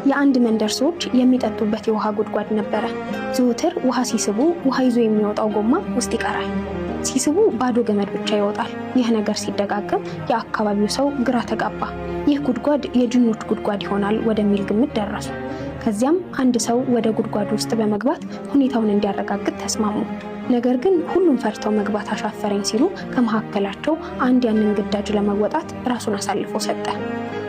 የአንድ መንደር ሰዎች የሚጠጡበት የውሃ ጉድጓድ ነበረ። ዘወትር ውሃ ሲስቡ ውሃ ይዞ የሚወጣው ጎማ ውስጥ ይቀራል። ሲስቡ ባዶ ገመድ ብቻ ይወጣል። ይህ ነገር ሲደጋገም የአካባቢው ሰው ግራ ተጋባ። ይህ ጉድጓድ የጅኖች ጉድጓድ ይሆናል ወደሚል ግምት ደረሱ። ከዚያም አንድ ሰው ወደ ጉድጓዱ ውስጥ በመግባት ሁኔታውን እንዲያረጋግጥ ተስማሙ። ነገር ግን ሁሉም ፈርተው መግባት አሻፈረኝ ሲሉ ከመካከላቸው አንድ ያንን ግዳጅ ለመወጣት ራሱን አሳልፎ ሰጠ።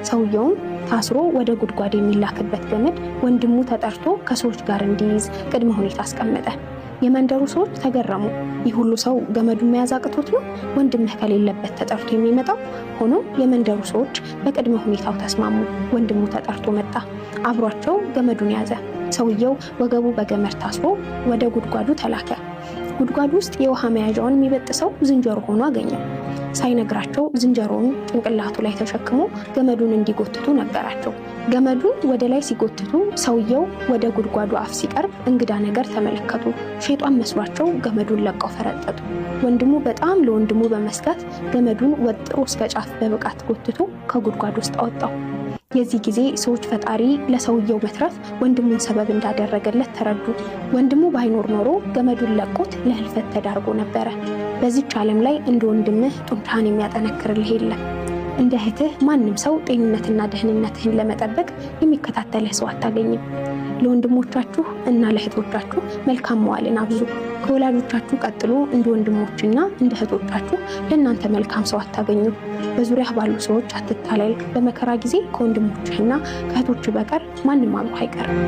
ሰውየውም ታስሮ ወደ ጉድጓድ የሚላክበት ገመድ ወንድሙ ተጠርቶ ከሰዎች ጋር እንዲይዝ ቅድመ ሁኔታ አስቀመጠ። የመንደሩ ሰዎች ተገረሙ። ይህ ሁሉ ሰው ገመዱን መያዝ አቅቶት ነው ወንድምህ ከሌለበት ተጠርቶ የሚመጣው? ሆኖም የመንደሩ ሰዎች በቅድመ ሁኔታው ተስማሙ። ወንድሙ ተጠርቶ መጣ። አብሯቸው ገመዱን ያዘ። ሰውየው ወገቡ በገመድ ታስሮ ወደ ጉድጓዱ ተላከ። ጉድጓዱ ውስጥ የውሃ መያዣውን የሚበጥሰው ዝንጀሮ ሆኖ አገኘው። ሳይነግራቸው ዝንጀሮውን ጭንቅላቱ ላይ ተሸክሞ ገመዱን እንዲጎትቱ ነገራቸው። ገመዱን ወደ ላይ ሲጎትቱ ሰውየው ወደ ጉድጓዱ አፍ ሲቀርብ እንግዳ ነገር ተመለከቱ። ሼጧን መስሏቸው ገመዱን ለቀው ፈረጠጡ። ወንድሙ በጣም ለወንድሙ በመስጋት ገመዱን ወጥሮ እስከ ጫፍ በብቃት ጎትቶ ከጉድጓድ ውስጥ አወጣው። የዚህ ጊዜ ሰዎች ፈጣሪ ለሰውየው መትረፍ ወንድሙን ሰበብ እንዳደረገለት ተረዱ። ወንድሙ ባይኖር ኖሮ ገመዱን ለቆት ለህልፈት ተዳርጎ ነበረ። በዚች ዓለም ላይ እንደ ወንድምህ ጡንቻህን የሚያጠነክርልህ የለም። እንደ እህትህ ማንም ሰው ጤንነትና ደህንነትህን ለመጠበቅ የሚከታተልህ ሰው አታገኝም። ለወንድሞቻችሁ እና ለእህቶቻችሁ መልካም መዋልን አብዙ። ከወላጆቻችሁ ቀጥሎ እንደ ወንድሞችና እንደ እህቶቻችሁ ለእናንተ መልካም ሰው አታገኙ። በዙሪያህ ባሉ ሰዎች አትታለል። በመከራ ጊዜ ከወንድሞችህና ከእህቶች በቀር ማንም አብሮህ አይቀርም።